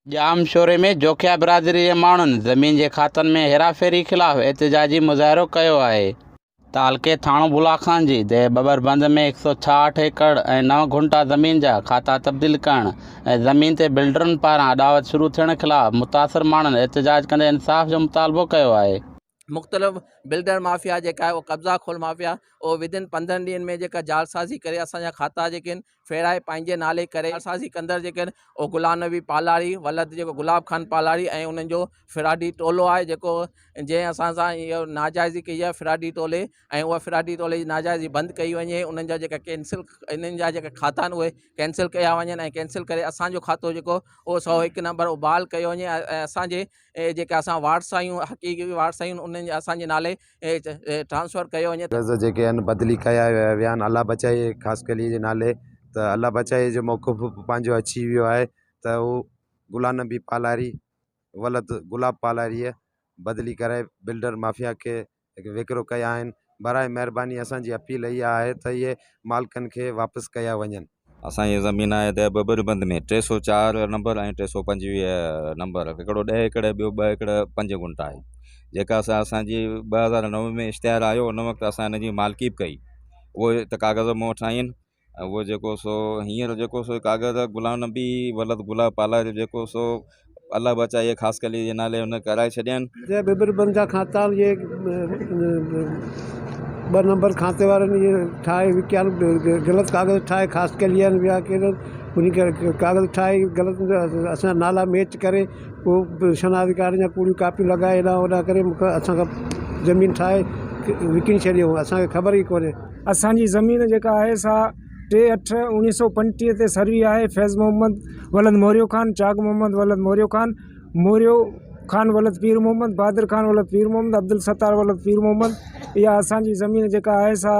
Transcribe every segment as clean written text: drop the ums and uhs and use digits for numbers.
ڄامشوري ۾ جوکيا برادري جي ماڻهن زمين جي کاتن ۾ هيراڦيري خلاف احتجاجي مظاهرو ڪيو آهي. تعلقي ٿاڻو بولا خان جي ديهه ٻٻر بند ۾ 166 ايڪڙ ۽ نو گهنٽا زمين جا کاتا تبديل ڪرڻ ۽ زمين تي بلڊرن پاران اڏاوت شروع ٿيڻ خلاف متاثر ماڻهن احتجاج ڪندي انصاف جو مطالبو ڪيو آهي. مختلف بلڊر مافيا جيڪا آهي اهو قبضا خور مافيا اهو ودن 15 ڏينهن ۾ جيڪا جعلسازي ڪري اسان جا کاتا جيڪي آهن ڦيرائي پنهنجي نالي ڪري جعلسازي ڪندڙ جيڪي آهن اهو غلام نبي پالاري ولد جيڪو گلاب خان پالاري ۽ انهن جو فراڊي ٽولو آهي جيڪو جنهن اسان سان اهو ناجائزي ڪئي آهي فراڊي ٽولي ۽ اها فراڊي ٽولي جي ناجائزي بند ڪئي وڃي انهن جا جيڪا ڪينسل انهن جا جيڪا کاتا آهن اهي ڪينسل ڪيا وڃن ۽ ڪينسل ڪري اسان جو کاتو جيڪو اهو 101 نمبر اهو بحال ڪيو وڃي ۽ اسان جي اهي جيڪي اسان وارث آهيون حقيقي وارث آهيون انهن جي اسان جي نالي ٽرانسفر ڪيو وڃي. قرض جيڪي آهن بدلي ڪيا ويا آهن الله بچائي خاصخيلي جي نالي ته الله بچائي جو موقف به پنهنجو اچي ويو آهي ته هو غلام نبي پالاري ولد گلاب پالاريء بدلي ڪرائي بلڊر مافيا کي وڪرو ڪيا آهن براء مهرباني اسان جي اپيل اها آهي ته اهي مالڪن کي واپس ڪيا وڃن. اسان جي زمين آهي ته ٻٻر بند ۾ 304 نمبر ۽ 325 نمبر هڪڙو 10 ايڪڙ ٻيو 2 ايڪڙ 5 گنٽا آهي جيڪا سا اسان جي 2009 ۾ اشتهار آيو ان وقت اسان ان جي مالڪي به ڪئي اهي ته ڪاغذ مون وٽ آهن ۽ اهو جيڪو سو هينئر جيڪو سو ڪاغذ غلام نبي ولد گلاب پالاري جو جيڪو سو الله بچائي خاص ڪلي جي نالي هن ڪرائي ڇڏيا آهن. جي ٻٻر بند جا کاتا اهي ٻه نمبر کاتي وارن اهي ٺاهي وڪيا آهن غلط ڪاغذ ٺاهي خاص ڪلي آهن ٻيا ڪير انهي ڪري ڪاغذ ٺاهي غلط اسان جا نالا ميچ ڪري پوء شناختي ڪارڊ جا ڪوڙيون ڪاپيون لڳائي هيڏانهن هوڏانهن ڪري مون کي اسان کان زمين ٺاهي وڪڻي ڇڏي اسان کي خبر ئي ڪونهي. اسان جي زمين جيڪا آهي سا 3 8 1935 تي سروي آهي فيض محمد ولد موريو خان، چاڪ محمد ولد موريو خان، موريو خان ولد پير محمد، بهادر خان ولد پير محمد، عبدالستار ولد پير محمد اها اسان جي زمين جيڪا آهي سا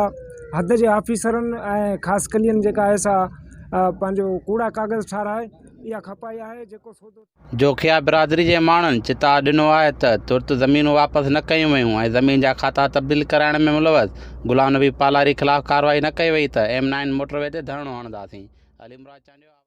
حد جي آفيسرن ۽ خاص ڪلين جيڪا آهي سا پنهنجو ڪوڙا ڪاغذ ٺاراهي اها کپائي آهي جيڪو سودو جوکيا برادري جي ماڻهن چتاء ڏنو آهي ته ترت زمينون واپس نه ڪيون ويون ۽ زمين جا کاتا تبديل ڪرائڻ ۾ ملوث غلام نبي پالاري خلاف ڪارروائي نه ڪئي وئي ته ايم نائن موٽر وي تي ڌرڻو هڻنداسين. علي مراد چانڊيو.